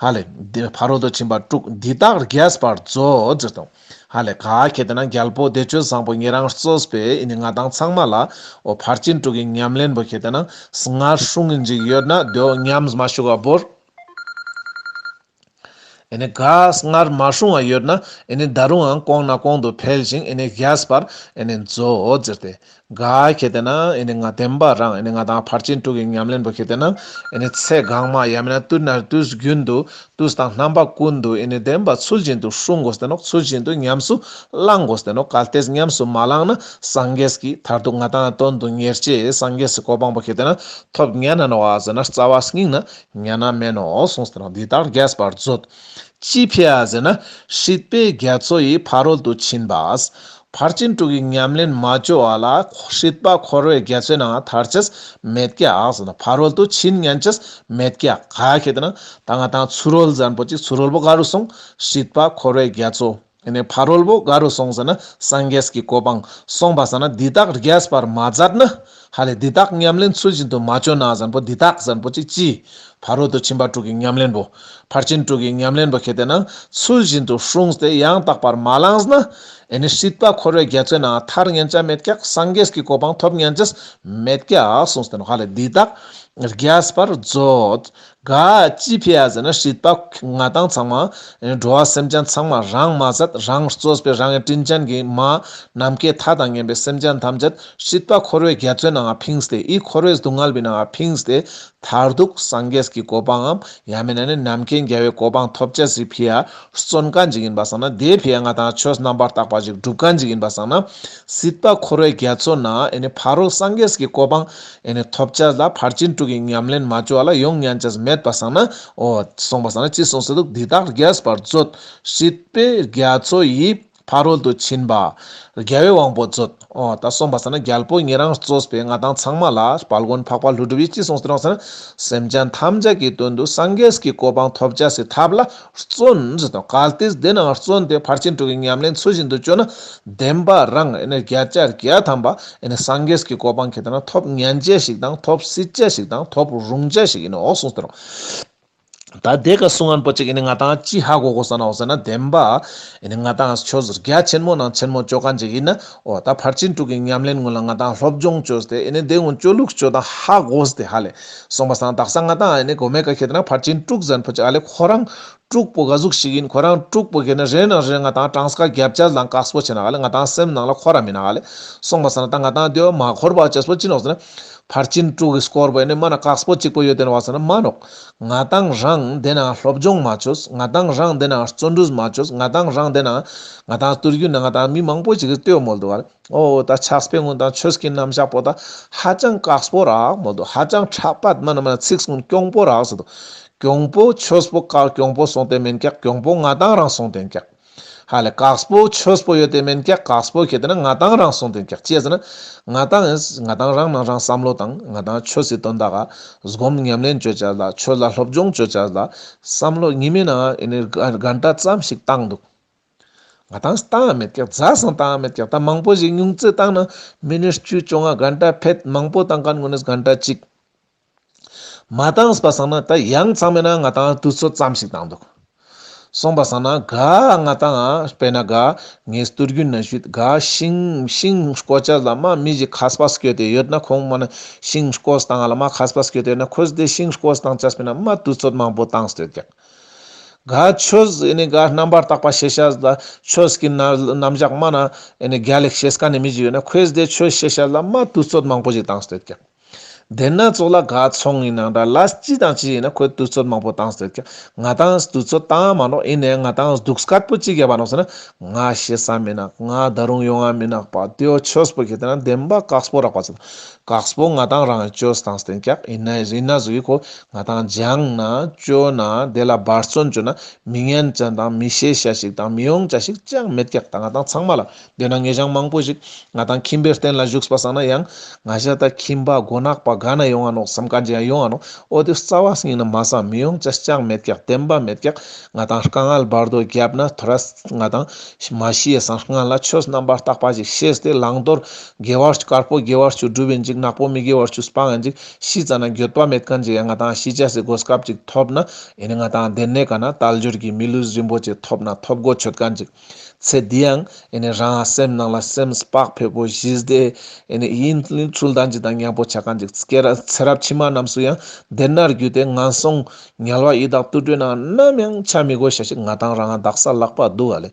ཧ་ལེ་ཕ་རོལ་ཏུ་ཕྱིན་པ་དྲུག་འདི་དག་རྒྱས་པར་མཛོད་ཟེར་དང་། ཧ་ལེ་ག་ཁེ་ཏེ་ན་རྒྱལ་པོ་བདེ་སྤྱོད་བཟང་པོ་ཉན་རང་གཙོས་པའི་ཨེ་ནི་ང་དང་ཚང་མ་ལ་འོ་ཕར་ཕྱིན་དྲུག་གི་ཉམས་ལེན་པོ་ཁེ་ཏེ་ན་སྔར་སྲུང་ཡིན་ཅིག་ཡོད་ན་དེའོ་ཉམས་མ་ཞུགས་པ་བོར། ཨེ་ནི་ག་སྔར་མ་སྲུང་བ་ཡོད་ན་ཨེ་ནི་ད་རུང་ཡང་གོང་ན་གོང་དུ་འཕེལ་ཞིང་ཨེ་ནི་རྒྱས་པར་ཨེ་ནི་མཛོད་ཟེར་ཏེ། ག་ཁེ་ཏེ་ན་ཨེ་ནི་ང་བདེན་པ་རང་ཨེ་ནི་ང་དང་ཕར་ཕྱིན་དྲུག་གི་ཉམས་ལེན་པོ་ཁེ་ཏེ་ན་ཨེ་ནི་ཚེ་གང་མ་ཡང་མིན་ན་དུས་ན་དུས་རྒྱུན་དུ་དུས་དང་རྣམ་པ་ཀུན་ཏུ་ཨེ་ནི་བདེན་པ་ཚུལ་བཞིན་དུ་སྲུང་དགོས་ཏེ་ནོག་ཚུལ་བཞིན་དུ་ཉམས་སུ་བླང་དགོས་ཏེ་ནོག་གལ་ཏེ་ཉམས་སུ་མ་བླངས་ན་སངས་རྒྱས་ཀྱི་མཐར་ཐུག་ང་དང་དོན་དུ་གཉེར་ཅེས་སངས་རྒྱས་ཀྱི་གོ་འཕང་པོ་ཁེ་ཏེ་ན་ཐོབ་ཉན་ན་ནོག་ཟེར་ན་རྩ་བ་སྙིང་ན་ཉན་ན་མེད་ནོག་གསུངས་ཏེ་ནོག་འདི་དག་རྒྱས་པར་མཛོད། ཅི་ཕི་ཡ་ཟེར་ན་སྲིད་པའི་རྒྱ་མཚོ་ཡི་ཕ་རོལ་ཏུ་ཕྱིན་པ། ཕར་ཕྱིན་དྲུག་གི་ཉམས་ལེན་མ་བཅོ་བ་ལ་སྲིད་པ་འཁོར་བའི་རྒྱ་མཚོའི་ནང་ཐར་ཅེས་མེད་ཀྱག་ཟེར་ན་ཕ་རོལ་ཏུ་ཕྱིན་ཉན་ཅེས་མེད་ཀྱག་ག་ཁེ་ཏེ་ན་ད་ང་དང་ཚུ་རོལ་ཟེར་པོ་ཅིག་ཚུ་རོལ་པོ་ག་རུ་སོང་སྲིད་པ་འཁོར་བའི་རྒྱ་མཚོ། ཨེ་ནི་ཕ་རོལ་པོ་ག་རུ་སོང་ཟེར་ན་སངས་རྒྱས་ཀྱི་གོ་འཕང་སོང་པ་སང་ན་འདི་དག་རྒྱས་པར་མ་མཛད་ན་ཧ་ལེ་འདི་དག་ཉམས་ལེན་ཚུལ་བཞིན་དུ་མ་བཅོ་ན་ཟེར་པོ་འདི་དག་ཟེར་པོ་ཅིག་ཅི། ཕ་རོལ་ཏུ་ཕྱིན་པ་དྲུག་གི་ཉམས་ལེན་པོ། ཕར་ཕྱིན་དྲུག་གི་ཉམས་ལེན་པོ་ཁེ་ཏེ་ན་ཚུལ་བཞིན་དུ་སྲུངས་ཏེ་ཡང་དག་པར་མ་བླངས་ན། ཨེ་ནི་སྲིད་པ་འཁོར་བའི་རྒྱ་མཚོའི་ནང་ཐར་ཉན་ཅེས་མེད་ཀྱག་སངས་རྒྱས་ཀྱི་གོ་འཕང་ཐོབ་ཉན་ཅེས་མེད་ཀྱག་གསུངས་ཏེ་ནོག་ཧ་ལེ་འདི་དག་རྒྱས་པར་མཛོད། ག་ཅི་ཕི་ཡ་ཟེར་ན་སྲིད་པ་ང་དང་ཚང་མ་ཨེ་ནི་འགྲོ་བ་སེམས་ཅན་ཚང་མ་རང་མ་ཟད་རང་གཙོས་པའི་རང་གི་དྲིན་ཅན་གྱི་མ་ནམ་མཁའི་མཐའ་དང་མཉམ་པའི་སེམས་ཅན་ཐམས་ཅད་སྲིད་པ་འཁོར་བའི་རྒྱ་མཚོའི་ནང་ཕིངས་ཏེ་ཨི་འཁོར་བའི་སྡུག་བསྔལ་བའི་ནང་ཕིངས་ཏེ། མཐར་ཐུག་སངས་རྒྱས་ཀྱི་གོ་འཕང་ངམ་ཡང་མིན་ན་ནི་ནམ་མཁའི་རྒྱལ་བའི་གོ་འཕང་ཐོབ་ཅེས་སི་ཕི་ཡ་བརྩོན་མཁན་ཅིག་ཡིན་པ་སང་ན་དེའི་ཕི་ཡ་ང་དང་ཆོས་རྣམ་པར་དག་པ་ཞིག་སྒྲུབ་མཁན་ཅིག་ཡིན་པ་སང་ན་སྲིད་པ་འཁོར་བའི་རྒྱ་མཚོ་ན་ཨེ་ནི་ཕ་རོལ་སངས་རྒྱས་ཀྱི་གོ་འཕང་ཨེ་ནི་ཐོབ་ཅེས་ལ་ཕར་ཕྱིན་དྲུག་གི་ཉམས་ལེན་མ་བཅོ་བ་ལ་ཡོང་ཉན་ཅེས་མེད་པ་སང་ན་འོ་སོང་པ་སང་ན་ཅི་གསུངས་སེ་འདུག་འདི་དག་རྒྱས་པར་མཛོད། སྲིད་པའི་རྒྱ་མཚོ་ཡི་ཕ་རོལ་ཏུ་ཕྱིན་པ། རྒྱལ་བའི་དབང་པོ་མཛོད། འོ་ད་སོང་པ་སང་ན་རྒྱལ་པོ་ཉན་རང་གཙོས་པའི་ང་དང་ཚང་མ་ལ་དཔལ་མགོན་འཕགས་པ་ཀླུ་སྒྲུབ་ཀྱིས་ཅི་གསུངས་ཏེ་ནོག་ཟེར་ན། སེམས་ཅན་ཐམས་ཅད་ཀྱི་དོན་དུ་སངས་རྒྱས་ཀྱི་གོ་འཕང་ཐོབ་ཅེས་སི་ཐབས་ལ་བརྩོན་ཟེར་དང་གལ་ཏེ་དེ་ནང་བརྩོན་ཏེ་ཕར་ཕྱིན་དྲུག་གི་ཉམས་ལེན་ཚུལ་བཞིན་དུ་བཅོས་ན་བདེན་པ་རང་ཨེ་ནི་བརྒྱ་ཆ་བརྒྱ་ཐམ་པ་ཨེ་ནི་སངས་རྒྱས་ཀྱི་གོ་འཕང་ཁེ་ཏེ་ན་ཐོབ་ཉན་ཅེས་ཤིག་དང་ཐོབ་སྲིད་ཅེས་ཤིག་དང་ཐོབ་རུང་ཅེས་ཤིག་ཡིན་ནོག་གསུངས་ཏེ་ནོག་ད་དེ་ཀ་གསུང་ངན་པོ་ཅིག་ཨེ་ནི་ང་དང་ཅི་ཧ་གོ་དགོས་ས་ནོག་ཟེར་ན་བདེན་པ། ཨེ་ནི་ང་དང་ཆོས་རྒྱ་ཆེན་མོ་ནང་ཆེན་མོ་བཅོ་མཁན་ཅིག་ཡིན་ན། འོ་ད་ཕར་ཕྱིན་དྲུག་གི་ཉམས་ལེན་ངོ་ལ་ང་དང་སློབ་སྦྱོང་བཅོས་ཏེ་ཨེ་ནི་དེ་ངོ་བཅོ་ལུགས་བཅོ་དང་ཧ་གོ་སྟེ་ཧ་ལེ། སོང་པ་སང་དག་ས་ང་དང་ཨེ་ནི་གོ་མེ་ཀ་ཁེ་ཏེ་ན་ཕར་ཕྱིན་དྲུག་ཟེར་པོ་ཅིག་ཨ་ལེ་ཁོ་རང་དྲུག་པོ་ག་ཟུག་ཞིག་ཡིན་ཁོ་རང་དྲུག་པོ་ཁེ་ན་རེ་ན་རེ་ང་དང་གྲངས་ཀ་རྒྱབ་ཅེས་ལ་དཀགས་པོ་ཆེ་ན་ཧ་ལེ་ང་དང་སེམས་ནང་ལ་ཁོ་རང་མིན་ན་ཧ་ལེ། སོང་པ་སང་ད་ང་དང་དེ་བ་མ་འཁོར་བ་ཅེས་པོ་ཅི་ནོག་ཟེར་ན། ཕར་ཕྱིན་དྲུག་གི་སྐོར་པོ་ཨེ་ནི་མ་ན་དཀགས་པོ་གཅིག་པོ་ཡོད་དེ་ནོག་ཟེར་ན་མ་ནོག་ང་དང་རང་དེ་ནང་སློབ་སྦྱོང་མ་བཅོས། ང་དང་རང་དེ་ནང་བརྩོན་འགྲུས་མ་བཅོས། ང་དང་རང་དེ་ནང་ང་དང་ཏུར་རྒྱུ་ན་ང་དང་མི་མང་པོ་ཅིག་གིས་ལྟོས་མོལ་འདུག་བ་ལེ། འོ་ད་ཕྱག་དཔེ་ངོ་དང་ཆོས་ཀྱི་རྣམ་གཞག་པོ་ད་ཧ་ཅང་དཀགས་པོ་རག་མོལ་འདུག་ཧ་ཅང་ཕྲག་པ་མ་ན་མ་ན་ཚིག་ངོ་གྱོང་པོ་རག་ཟེར་འདུག་གྱོང་པོ་ཆོས་པོ་ཀ་གྱོང་པོ་སོང་སྟེ་མེན་ཀྱག་གྱོང་པོ་ང་དང་རང་སོང་སྟེ་ཀྱག་ཧ་ལེ་དཀགས་པོ་ཆོས་པོ་ཡོད་དེ་མེན་ཀྱག། དཀགས་པོ་ཁེ་ཏེ་ན་ང་ཏང་རང་སོང་དེ་ཀྱག། ཅི་ཟེར་ན་ང་ཏང་ང་ཏང་རང་ནང་རང་བསམ་བློ་དང་ང་ཏང་ཆོས་སི་དོན་དག་ག་སྒོམ་ཉམས་ལེན་ཅོ་ཅེས་ལ་ཆོས་ལ་སློབ་སྦྱོང་ཅོ་ཅེས་ལ་བསམ་བློ་ཉི་མའི་ནང་ཨེ་ནི་ག་གན་ཊ་ཙམ་ཞིག་བཏང་འདུག། ང་ཏང་བཏང་མེད་ཀྱག། ཛ་སང་བཏང་མེད་ཀྱག། ད་མང་པོ་ཞིག་ཉུང་ཙེ་བཏང་ན་མི་ནིཊ་བཅུ་བཅོ་ལྔ་གན་ཊ་ཕེད་མང་པོ་བཏང་མཁན་ཀུན་ནི་གན་ཊ་གཅིག། མ་བཏང་པ་སང་ན་ད་ཡང་ཚང་མའི་ནང་ང་ཏང་དུས་ཚོད་ཙམ་ཞིག་བཏང་འདུག། སོང་པ་སང་ན་ག་ང་ཏང་ཨ་དཔེར་ན་ག་ངས་དུས་རྒྱུན་ན་ཞུས་ག་ཤིང་ཤིང་བརྐོ་ཅེས་ལ་མ་མི་ཞིག་མཁས་པ་སྐྱོད་དེ་ཡོད་ན་ཁོང་མ་ན་ཤིང་བརྐོས་བཏང་ང་ལ་མ་མཁས་པ་སྐྱོད་དེ་ཡོད་ན་ཁོས་དེ་ཤིང་བརྐོས་བཏང་ཅེས་པའི་ནང་མ་དུས་ཚོད་མང་པོ་བཏང་སྟེ་ཡོད་ཀྱག། ག་ཆོས་ཨེ་ནི་ག་རྣམ་པར་དག་པ་ཤེས་ཤེས་ལ་ཆོས་ཀྱི་ན་རྣམ་གཞག་མ་ན་ཨེ་ནི་རྒྱལ་ལེགས་ཤེས་མཁན་ནི་མི་ཞིག་ཡོད་ན་ཁོས་དེ་ཆོས་ཤེས་ཤེས་ལ་མ་དུས་ཚོད་མང་པོ་ཞིག་བཏང་སྟེ་ཡོད་ཀྱག། དེ་ན་ཙོགས་ལ་ག་ཚོང་ཡིན་ནང་འདྲ་ལ་ཅི་དང་ཅི་ཡིན་ན་ཁོས་དུས་ཚོད་མང་པོ་བཏང་སྟེ་ཡོད་ཀྱག། ང་ཏང་དུས་ཚོད་བཏང་མ་ནོག། ཡིན་ནའི་ང་ཏང་སྡུག་སྐད་པོ་ཅི་རྒྱབ་པ་ནོག་ཟེར་ན་ང་ཤེས་ས་མི་ནག། ང་ད་རུང་ཡོང་ང་མི་ནག་པ་དེའོ་ཆོས་པོ་ཁེ་ཏེ་ན་བདེན་པ་དཀགས་པོ་རག་པ་ཚོད། དཀགས་པོ་ང་ཏང་རང་ཆོས་བཏང་སྟེ་ཡོད་ཀྱག། ཡིན་ན་ཡིན་ན་ཟུག་གི་ཁོ་ང་ཏང་སྦྱང་ན་ཅོ་ན་དེ་ལ་འབད་བརྩོན་ཅོ་ན་མི་ཉན་ཅན་དང་མི་ཤེས་ཤ་ཞིག་དང་མི་ཡོང་ཅ་ཞིག་ཅང་མེད་ཀྱག། ད་ང་ཏང་ཚང་མ་ལ་དེ་ན་ངེ་ཞང་མང་པོ་ཞིག་ང་ཏང་ཁྱིམ་པའི་རྟེན་ལ་བཞུགས་པ་སང་ན་ཡང་ང་ཞ་ད་ཁྱིམ་པ་མགོ་ནག་པ་ག་ན་ཡོང་ང་ནོག་བསམ་མཁན་ཅིག་ཡང་ཡོང་ང་ནོག། འོ་དེ་རྩ་བ་སྙིང་ན་མ་བསམ་མི་ཡོང་ཅ་ཅང་མེད་ཀྱག། བདེན་པ་མེད་ཀྱག། ང་ཏང་དཀའ་ངལ་བར་དོ་བརྒྱབ་ན་ཐོ་རས་ང་ཏང་མ་ཤི་ཡ་སང་སྔ་ལ་ཆོས་རྣམ་པར་དག་པ་ཞིག་ཤེས་ཏེ་བླང་དོར་དགེ་བ་དཀར་པོ་དགེ་བ་བཅུ་སྒྲུབ་ཡིན་ཅིག་ནག་པོ་མི་དགེ་བ་བཅུ་སྤང་ཡིན་ཅིག་ཤི་ཙ་ན་འགྱོད་པ་མེད་མཁན་ཅིག་ཡང་ང་ཏང་ཤི་ཅེས་སི་གོ་སྐབས་ཅིག་ཐོབ་ན་ཨེ་ནི་ང་ཏང་དེ་ནས་ག་ན་དལ་འབྱོར་གྱི་མི་ལུས་རིན་པོ་ཆེ་ཐོབ་ན་ཐོབ་གོ་ཆོད་མཁན་ཅིག། ཚེ་འདི་ཡང་ཨེ་ནི་རང་སེམས་ནང་ལ་སེམས་བག་ཕེབས་པོ་ཞིག་སྟེ་ཨེ་ནི་ཡིན་ཚུལ་དང་ཅི་དང་མཉམ་པོ་ཆ་མཁན་ཅིག་སྐྱེ་ར་ཚེ་རབས་ཕྱི་མ་རྣམས་སུ་ཡང་དེ་ནར་བརྒྱུད་དེ་ངན་སོང་དམྱལ་བ་ཡི་དྭགས་དུད་འགྲོའི་ནང་ནམ་ཡང་ཆ་མི་དགོས་ཤ་ཞིག་ང་ཏང་རང་དག་ས་ལག་པ་འདུག་ག་ལེ།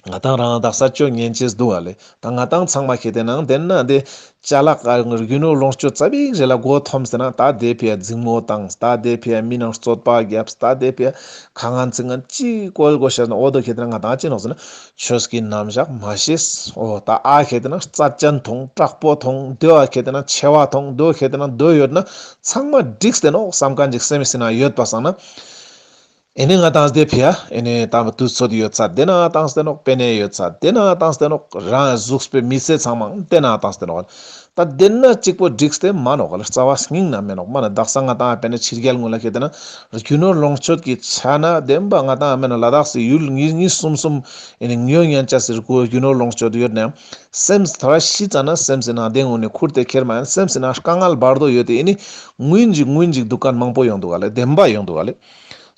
ང་ཏང་རང་དག་ས་ཅོ་ཉན་ཅེས་འདུག་ག་ལེ། ད་ང་ཏང་ཚང་མ་ཁེ་ཏེ་ནང་དེ་ན་དེ་ཅ་ལག་ཨ་རྒྱུ་ནོར་ལོངས་སྤྱོད་ཙ་པིག་རེ་ལ་མགོ་འཐོམས་ཟེར་ན་ད་དེ་ཕི་ཡ་འཛིང་མོ་བཏང་། ད་དེ་ཕི་ཡ་མི་ནང་རྩོད་པ་རྒྱབ། ད་དེ་ཕི་ཡ་ཁ་ངན་ཚིག་ངན་ཅི་བཀོལ་དགོས་ཤ་ན་འོ་དོ་ཁེ་ཏེ་ན་ང་ཏང་ཅི་ནོག་ཟེར་ན་ཆོས་ཀྱི་རྣམ་གཞག་མ་ཤེས། འོ་ད་ཨ་ཁེ་ཏེ་ན་རྩ་ཅན་མཐོང་དྲག་པོ་མཐོང་དོ་ཨ་ཁེ་ཏེ་ན་ཆེ་བ་མཐོང་དོ་ཁེ་ཏེ་ན་དོ་ཡོད་ན་ཚང་མ་འགྲིག་སྟེ་ནོག་བསམ་མཁན་ཅིག་སེམས་སི་ན་ཡོད་པ་སང་ན། ཨེ་ནི་ང་ཏང་དེ་ཕི་ཡ་ཨེ་ནི་ད་དུས་ཚོད་ཡོད་ཚད་དེ་ན་བཏང་སྟེ་ནོག། པེ་ནེ་ཡོད་ཚད་དེ་ན་བཏང་སྟེ་ནོག། རང་གཟུགས་པོའི་མི་ཚེ་ཚང་མ་དེ་ན་བཏང་སྟེ་ནོག། ད་དེ་ན་གཅིག་པོ་འགྲིག་སྟེ་མ་ནོག་ལ་རྩ་བ་སྙིང་ན་མེད་ནོག། མ་ན་དག་ས་ང་ཏང་པེ་ནེ་ཕྱི་རྒྱལ་ངོས་ལ་ཁེ་ཏེ་ན་རྒྱུ་ནོར་ལོངས་སྤྱོད་ཀྱི་ཆ་ན་བདེན་པ་ང་ཏང་མེད་ན་ལ་དྭགས་སི་ཡུལ་གཉིས་གཉིས་གསུམ་གསུམ་ཨེ་ནི་ཉོ་ཉན་ཅེས་སི་རྒྱུ་ནོར་ལོངས་སྤྱོད་ཡོད་ནའང་སེམས་ཐ་ར་ཤི་ཙ་ན་སེམས་སི་ནང་དེ་ངོས་ནས་ཁུར་ཏེ་ཁྱེར་མ་ཡིན་སེམས་སི་ནང་དཀའ་ངལ་བར་དོ་ཡོད་དེ་ཨེ་ནི་ངུན་ཅིག་ངུན་ཅིག་འདུག་མཁན་མང་པོ་ཡོང་འདུག་ག་ལེ། བདེན་པ་ཡོང་འདུག་ག་ལེ།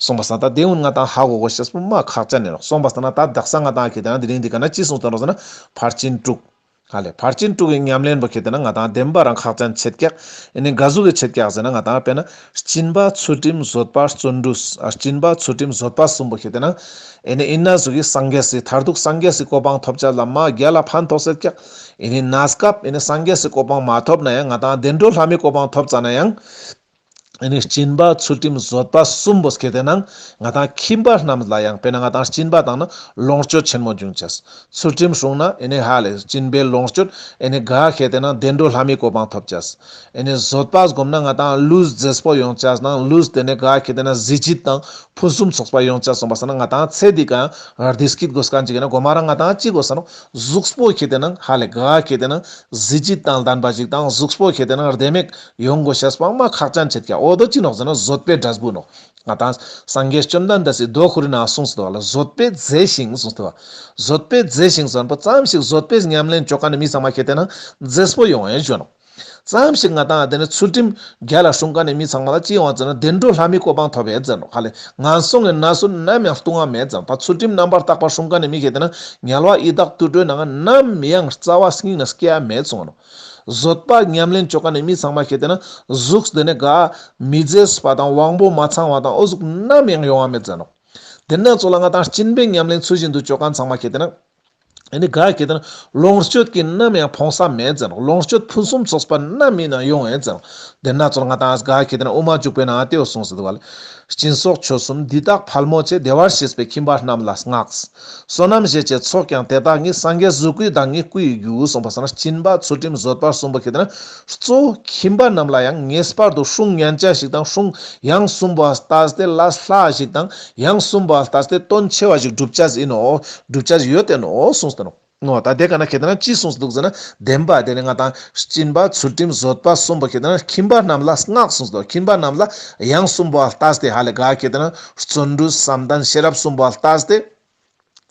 སོང་པ་སང་ད་དེ་ཀུན་ང་ཏང་ཧ་གོ་དགོས་ཤེས་པོ་མ་ཁག་ཅན་ཡིན་ནོག། སོང་པ་སང་ད་དག་ས་ང་ཏང་ཁེ་ཏེ་ན་དེ་རིང་འདི་ག་ན་ཅི་གསུངས་ཏེ་ནོག་ཟེར་ན་ཕར་ཕྱིན་དྲུག་ཧ་ལེ། ཕར་ཕྱིན་དྲུག་གི་ཉམས་ལེན་པོ་ཁེ་ཏེ་ན་ང་ཏང་བདེན་པ་རང་ཁག་ཅན་ཆེད་ཀྱག། ཨེ་ནི་ག་ཟུག་གི་ཆེད་ཀྱག་ཟེར་ན་ང་ཏང་དཔེར་ན་སྦྱིན་པ་ཚུལ་ཁྲིམས་བཟོད་པ་བརྩོན་འགྲུས། ཨ་སྦྱིན་པ་ཚུལ་ཁྲིམས་བཟོད་པ་གསུམ་པོ་ཁེ་ཏེ་ན་ཨེ་ནི་ཨིན་ན་ཟུག་གི་སངས་རྒྱས་སི་མཐར་ཐུག་སངས་རྒྱས་སི་གོ་འཕང་ཐོབ་ཅེས་ལ་མ་རྒྱལ་ལ་ཕན་ཐོགས་སེད་ཀྱག། ཨེ་ནི་གནས་སྐབས་ཨེ་ནི་སངས་རྒྱས་སི་གོ་འཕང་མ་ཐོབ་ན་ཡང་ང་ཏང་བདེ་འགྲོ་ལྷ་མིའི་གོ་འཕང་ཐོབ་ཙ་ན་ཡང་ཨེ་ནི་སྦྱིན་པ་ཚུལ་ཁྲིམས་བཟོད་པ་གསུམ་པོ་ཁེ་ཏེ་ན་ང་ཏང་ཁྱིམ་པ་རྣམས་ལ་ཡང་དཔེར་ན་ང་ཏང་སྦྱིན་པ་བཏང་ན་ལོངས་སྤྱོད་ཆེན་མོ་འབྱུང་ཅེས། ཚུལ་ཁྲིམས་སྲུང་ན་ཨེ་ནི་ཧ་ལེ་སྦྱིན་པའི་ལོངས་སྤྱོད་ཨེ་ནི་ག་ཁེ་ཏེ་ན་བདེ་འགྲོ་ལྷ་མིའི་གོ་འཕང་ཐོབ་ཅེས། ཨེ་ནི་བཟོད་པ་སྒོམ་ན་ང་ཏང་ལུས་མཛེས་པོ་ཡོང་ཅེས་དང་ལུས་དེ་ནས་ག་ཁེ་ཏེ་ན་གཟི་བརྗིད་དང་ཕུན་སུམ་ཚོགས་པ་ཡོང་ཅེས་སོང་པ་སང་ན་ང་ཏང་ཚེ་འདི་ཀ་བདེ་སྐྱིད་དགོས་མཁན་ཅིག་ཡིན་ན་གོ་མ་རང་ང་ཏང་ཅི་དགོས་ས་ནོག། གཟུགས་པོ་ཁེ་ཏེ་ན་ཧ་ལེ་ག་ཁེ་ཏེ་ན་གཟི་བརྗིད་དང་ལྡན་པ་ཞིག་དང་གཟུགས་པོ་ཁེ་ཏེ་ན་བདེ་མོ་ཡོང་དགོས་ཤེས་པོ་མ་ཁག་ཅན་ཆེད་ཀྱག། འོ་དོ་ཅི་ནོག་ཟེར་ན་བཟོད་པའི་འབྲས་བུ་ནོག། ང་ཏང་སངས་རྒྱས་བཅོམ་ལྡན་འདས་སི་མདོ་ཁོ་རའི་ནང་གསུངས་སོ་ལ་བཟོད་པས་མཛེས་ཤིང་གསུངས་སོ། བཟོད་པས་མཛེས་ཤིང་ཟེར་པོ་ཙམ་ཞིག་བཟོད་པའི་ཉམས་ལེན་ཅོ་མཁན་ནི་མི་ཚང་མ་ཁེ་ཏེ་ན་མཛེས་པོ་ཡོང་ཨེ་ཞུ་ནོག། ཙམ་ཞིག་ང་ཏང་དེ་ནི་ཚུལ་ཁྲིམས་རྒྱལ་ལ་སྲུང་མཁན་ནི་མི་ཚང་མ་ལ་ཅི་ཡོང་ཟེར་ན་བདེ་འགྲོ་ལྷ་མིའི་གོ་འཕང་ཐོབ་ཨེ་ཟེར་ནོག། ཧ་ལེ་ངན་སོང་གི་གནས་སུ་ནམ་ཡང་ལྟུང་བ་མེད་ཟེར་ནོག། ད་ཚུལ་ཁྲིམས་རྣམ་པར་དག་པ་སྲུང་མཁན་ནི་མི་ཁེ་ཏེ་ན་དམྱལ་བ་ཡི་དྭགས་དུད་འགྲོའི་ནང་ནམ་ཡང་རྩ་བ་སྙིང་ན་སྐྱེ་ཡ་མེད་གསུངས་ནོག། བཟོད་པ་ཉམས་ལེན་ཅོ་མཁན་ནི་མི་ཚང་མ་ཁེ་ཏེ་ན་གཟུགས་དེ་ནི་ག་མི་མཛེས་པ་དང་དབང་པོ་མ་ཚང་བ་དང་འོ་ཟུག་ནམ་ཡང་ཡོང་བ་མེད་ཟེར་ནོག། དེ་ན་ཙོགས་ལ་ང་ཏང་སྦྱིན་པའི་ཉམས་ལེན་ཚུལ་བཞིན་དུ་ཅོ་མཁན་ཚང་མ་ཁེ་ཏེ་ན་ཨེ་ནི་ག་ཁེ་ཏེ་ན་ལོངས་སྤྱོད་ཀྱི་ནམ་ཡང་ཕོངས་ས་མེད་ཟེར་ནོག། ལོངས་སྤྱོད་ཕུན་སུམ་ཚོགས་པ་ནམ་ཡིན་ན་ཡོང་ཨེ་ཟེར་ནོག། དེ་ན་ཙོགས་ལ་ང་ཏང་ག་ཁེ་ཏེ་ན་དབུ་མ་འཇུག་པའི་ནང་དེའོ་གསུངས་སོ་འདུག་ག་ལེ། སྦྱིན་སོགས་ཆོས་གསུམ་འདི་དག་ཕལ་མོ་ཆེ། བདེ་བར་གཤེགས་པའི་ཁྱིམ་པ་རྣམས་ལ་བསྔགས། བསོད་ནམས་བཞེས་བྱའི་ཚོགས་ཀྱང་དེ་དག་ཉིད། སངས་རྒྱས་གཟུགས་སྐུའི་བདག་ཉིད་སྐུ་ཡི་རྒྱུ། གསུངས་པ་སང་ན་སྦྱིན་པ་ཚུལ་ཁྲིམས་བཟོད་པ་གསུམ་པོ་ཁེ་ཏེ་ན་གཙོ་བོ་ཁྱིམ་པ་རྣམས་ལ་ཡང་ངེས་པར་དུ་སྲུང་ཉན་ཆ་ཞིག་དང་སྲུང་ཡང་གསུམ་པོ་ལྟས་ཏེ་ལས་སླ་ཞིག་དང་ཡང་གསུམ་པོ་ལྟས་ཏེ་དོན་ཆེ་བ་ཞིག་སྒྲུབ་ཆ་ཡིན་ནོག་སྒྲུབ་ཆ་ཡོད་དེ་ནོག་གསུངས་ཏེ་ནོག་ངོ་ད་དེ་ཀ་ན་ཁེ་ཏེ་ན་ཅི་གསུངས་འདུག་ཟེར་ན་བདེན་པ་དེ་ནི་ང་དང་སྦྱིན་པ་ཚུལ་ཁྲིམས་བཟོད་པ་གསུམ་པོ་ཁེ་ཏེ་ན་ཁྱིམ་པ་རྣམས་ལ་བསྔགས་གསུངས་འདུག་ཁྱིམ་པ་རྣམས་ལ་ཡང་གསུམ་པོ་ལྟས་ཏེ་ཧ་ལེ་ག་ཁེ་ཏེ་ན་བརྩོན་འགྲུས་བསམ་གཏན་ཤེས་རབ་གསུམ་པོ་ལྟས་ཏེ་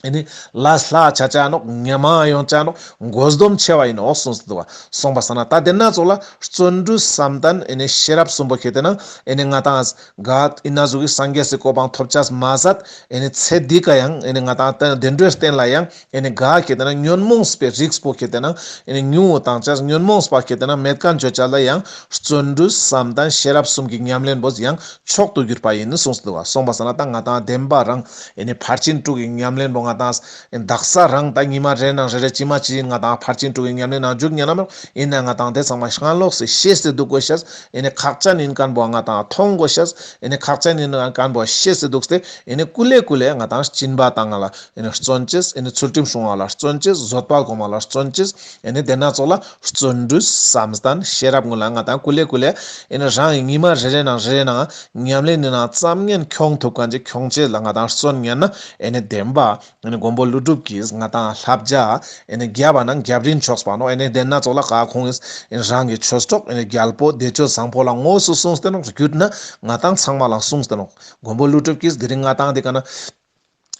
ཨེ་ནི་ལས་སླ་ཆ་ཆ་ནོག་ཉམ་མ་ཡོང་ཆ་ནོག་མགོ་འཛོམས་ཆེ་བ་ཡིན་ནོག་གསུངས་འདུག་བ། སོང་པ་སང་ན་ད་དེ་ན་ཙོགས་ལ་བརྩོན་འགྲུས་བསམ་གཏན་ཨེ་ནི་ཤེས་རབ་གསུམ་པོ་ཁེ་ཏེ་ན་ཨེ་ནི་ང་དང་ག་ཨི་ན་ཟུག་གི་སངས་རྒྱས་སི་གོ་འཕང་ཐོབ་ཆ་མ་ཟད་ཨེ་ནི་ཚེ་འདི་ཀ་ཡང་ཨེ་ནི་ང་དང་བདེ་འགྲོའི་རྟེན་ལ་ཡང་ཨེ་ནི་ག་ཁེ་ཏེ་ན་ཉོན་མོངས་པའི་རིགས་པོ་ཁེ་ཏེ་ན་ཨེ་ནི་ཉུང་ངུ་བཏང་ཆ་ཉོན་མོངས་པ་ཁེ་ཏེ་ན་མེད་མཁན་ཆོ་ཆ་ལ་ཡང་བརྩོན་འགྲུས་བསམ་གཏན་ཤེས་རབ་གསུམ་གྱི་ཉམས་ལེན་པོ་ཡང་མཆོག་ཏུ་གྱུར་པ་ཡིན་གསུངས་འདུག་བ། སོང་པ་སང་ན་ད་ང་དང་བདེན་པ་རང་ཨེ་ནི་ཕར་ཕྱིན་དྲུག་གི་ཉམས་ལེན་པོ་ང་དང་དག་ས་རང་ད་ཉི་མ་རེ་ནང་རེ་རེ་ཅི་མ་ཅི་ཡིན་ང་དང་ཕར་ཕྱིན་དྲུག་གི་ཉམས་ལེན་ནང་འཇུག་ཉན་ན་མེད་ཡིན་ན་ང་དང་དེ་ཚང་མ་སྔ་ལོགས་སེ་ཤེས་ཏེ་འདུག་དགོས་ཤེས་ཨེ་ནི་ཁག་ཅན་ཡིན་མཁན་པོ་ང་དང་མཐོང་དགོས་ཤེས་ཨེ་ནི་ཁག་ཅན་ཡིན་མཁན་པོ་ཤེས་ཏེ་འདུག་སྟེ་ཨེ་ནི་ཀུ་ལེ་ཀུ་ལེ་ང་དང་སྦྱིན་པ་བཏང་ང་ལ་ཨེ་ནི་བརྩོན་ཅེས། ཨེ་ནི་ཚུལ་ཁྲིམས་སྲུང་བ་ལ་བརྩོན་ཅེས། བཟོད་པ་སྒོམ་པ་ལ་བརྩོན་ཅེས། ཨེ་ནི་དེ་ན་ཙོགས་ལ་བརྩོན་འགྲུས་བསམ་གཏན་ཤེས་རབ་ཀུན་ལ་ང་དང་ཀུ་ལེ་ཀུ་ལེ་ཨེ་ནི་རང་གི་ཉི་མ་རེ་རེ་ནང་རེ་རེ་ནང་ཉམས་ལེན་ནི་ནང་ཙམ་ཉན་ཁྱོང་ཐུབ་མཁན་ཅིག་ཁྱོང་ཅེས་ལ་ང་དང་བརྩོན་ཉན་ན་ཨེ་ནི་བདེན་པ་ཨེ་ནི་མགོན་པོ་ཀླུ་སྒྲུབ་ཀྱིས་ང་དང་བསླབ་བྱ་ཨེ་ནི་རྒྱབ་པ་ནང་རྒྱབ་རིན་ཆོག་པ་ནོག་ཨེ་ནི་དེ་ན་ཙོགས་ལ་ག་ཁོང་གིས་ཨེ་ནི་རང་གི་ཆོས་གྲོགས་ཨེ་ནི་རྒྱལ་པོ་བདེ་སྤྱོད་བཟང་པོ་ལ་དངོས་སུ་གསུངས་ཏེ་ནོག་བརྒྱུད་ན་ང་དང་ཚང་མ་ལ་གསུངས་ཏེ་ནོག་མགོན་པོ་ཀླུ་སྒྲུབ་ཀྱིས་དེ་རིང་ང་དང་དེ་ཀ་ན་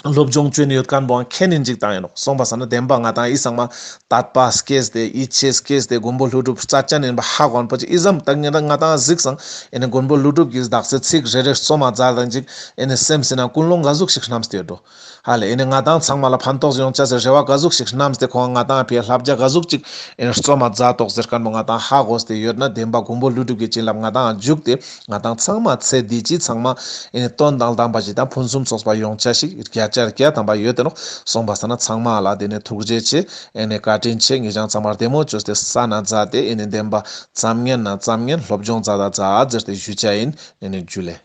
སློབ་སྦྱོང་བཅོས་ནས་ཡོད་མཁན་པོའང་ཁྱེད་ནི་འཇིག་བཏང་ཡིན་ནོག་སོང་པ་སང་ན་བདེན་པ་ང་དང་ཨི་ཚང་མ་དད་པ་སྐྱེས་ཏེ་ཡིད་ཆེས་སྐྱེས་ཏེ་མགོན་པོ་ཀླུ་སྒྲུབ་རྩ་ཅན་ཡིན་པ་ཧ་གོ་མཁན་པོ་ཅིག་ཨི་ཙམ་ད་ང་དང་གཟིགས་སང་ཨེ་ནི་མགོན་པོ་ཀླུ་སྒྲུབ་ཀྱིས་བདག་སེ་ཚིག་རེ་རེ་རྩོམ་མ་མཛད་དང་ཅིག་ཨེ་ནི་སེམས་སི་ནང་ཀུན་སློང་ག་ཟུག་ཞིག་བསྣམས་ཏེ་ཡོད་འགྲོ། ཧ་ལེ་ཨེ་ནི་ང་དང་ཚང་མ་ལ་ཕན་ཐོགས་ཡོང་ཆ་སེ་རེ་བ་ག་ཟུག་ཞིག་བསྣམས་ཏེ་ཁོང་ང་དང་ཕི་བསླབ་བྱ་ག་ཟུག་ཅིག་ཨེ་ནི་རྩོམ་མ་མཛད་དོག་ཟེར་མཁན་པོ་ང་དང་ཧ་གོ་སྟེ་ཡོད་ན་བདེན་པ་མགོན་པོ་ཀླུ་སྒྲུབ་ཀྱི་བྱིན་རླབས་ང་དང་འཇུག་སྟེ། ང་དང་ཚང་མ་ཚེ་འདི་ཕྱི་ཚང་མ་ཨེ་ནི་དོན་དང་ལྡན་པ་ཞིག་དང་ཕུན་སུམ་ཚོགས་པ་ཡོང་ཆ་ཞིག་བརྒྱ་ཆ་བརྒྱ་ཐམ་པ་ཡོད་དེ་ནོག་སོང་པ་སང་ན་ཚང་མ་ལ་དེ་ནི་ཐུགས་རྗེ་ཆེ། ཨེ་ནི་བཀའ་དྲིན་ཆེ། ངེད་ཅག་ཚང་མ་བདེ་མོ་བཅོས་ཏེ་ས་ན་མཛད་དེ་ཨེ་ནི་བདེན་པ་ཙམ་ཉན་ན་ཙམ་ཉན་སློབ་སྦྱོང་མཛད་ད་མཛད་ཟེར་ཏེ་ཞུ་ཆ་ཡིན། ཨེ་ནི་འཇུ་ལེ།